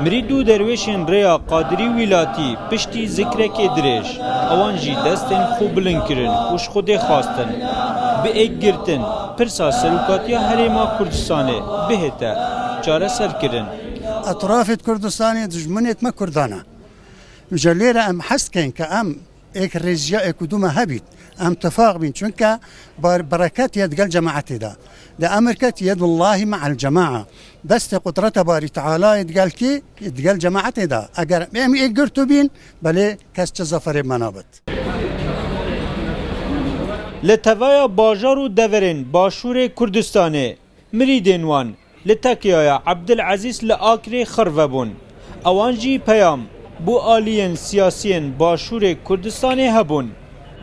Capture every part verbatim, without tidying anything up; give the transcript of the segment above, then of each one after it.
Mirîd û derwêşên Rêya Qadirî Wîlatî piştî zikrekê dirêj, ewan jî destên xwe bilind kirin û ji Xwedê xwastin, bi êkgirtin, pirsa serokatiya Herêma Kurdistanê bihête çareserkirin. Etrafê Kurdistanê dijminê me Kurdan e. Ji lêre em hez dikin ke em êk rêziya êk û dû me hebît. Em tifaq bîn, çunke bar-, bereket ye digel cemaetê de. De emir ket yedullah me'el cema'a. Destê qudreta Barî Teala ye digel kî? Digel cemaetê de. Eger em êk girtû bîn, belê kes çi zeferê me nabit. Li tevaya bajar û deverên Başûrê Kurdistanê, mirîdên wan li tekiyaya Ebdilezîz li Akrê xirve bûn. Ewan jî peyam bo aliyên siyasiyên Başûrê Kurdistanê hebûn.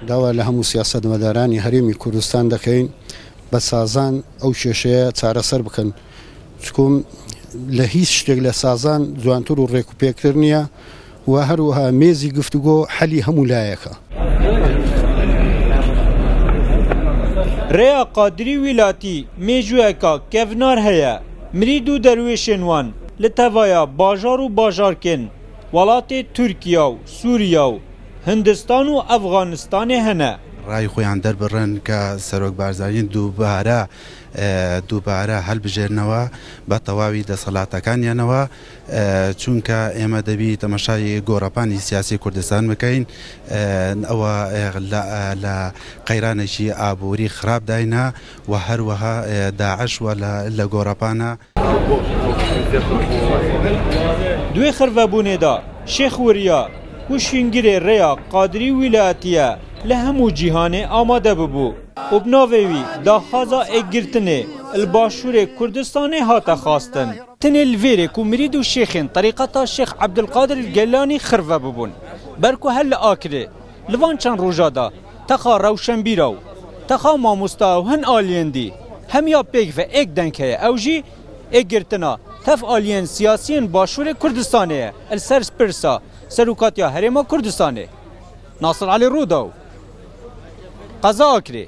داوا لە هەموو سیاسەتمەدارانی هەرێمی کوردستان دەکەین بە سازان ئەو کێشەیە چارەسەر بکەن، چونکە لە هیچ شتێک لە سازان جوانتر و ڕێکوپێکتر نییە و هەروەها مێزی گفتوگۆ حەلی هەموو لایەکە. Rêya Qadirî Wîlatî mêjûyeka kevnar heye. Mirîd û derwêşên wan li tevaya bajar û bajarkên welatê Tirkiye û Sûriye û Hindistan û Efxanistanê hene. ڕای خۆیان دەربڕن کە سەرۆک بارزانی دووبارە، ئە، دووبارە هەلبژێرنەوە بە تەواوی دەسەڵاتەکانیانەوە، ئە، چونکە ئێمە دەبی تەمەشای گۆڕەپانی سیاسی کوردستان بکەین. ئە، ئەوە، ئە، لە، ئە، لە قەیرانێکی ئابووری خراپ داینە و هەروەها، ئە، داعش وە لە، لە گۆڕەپانە. Di wê xirvebûnê de Şêx Wiriya û şîngirê rêya Qadirî Wîlayetî ye li hemû cîhanê amade bibû û bi navê wî daxwaza êkgirtinê li Başûrê Kurdistanê hate xwastin. Tenê li vêrê ku mirîd û şêxên terîqeta Şêx Ebdulqadir Gelanî xirve bibûn, ber ku her li Akirê, li van çend roja de texa rewşenbîra û texa mamosta û hin aliyên dî hemiya pêk ve êk deng heye, ew jî êkgirtina tev aliyên siyasiyên Başûrê Kurdistanê ye li ser pirsa serokatiya Herêma Kurdistanê. Nasir Elî Rûdaw, Qeza Akrê.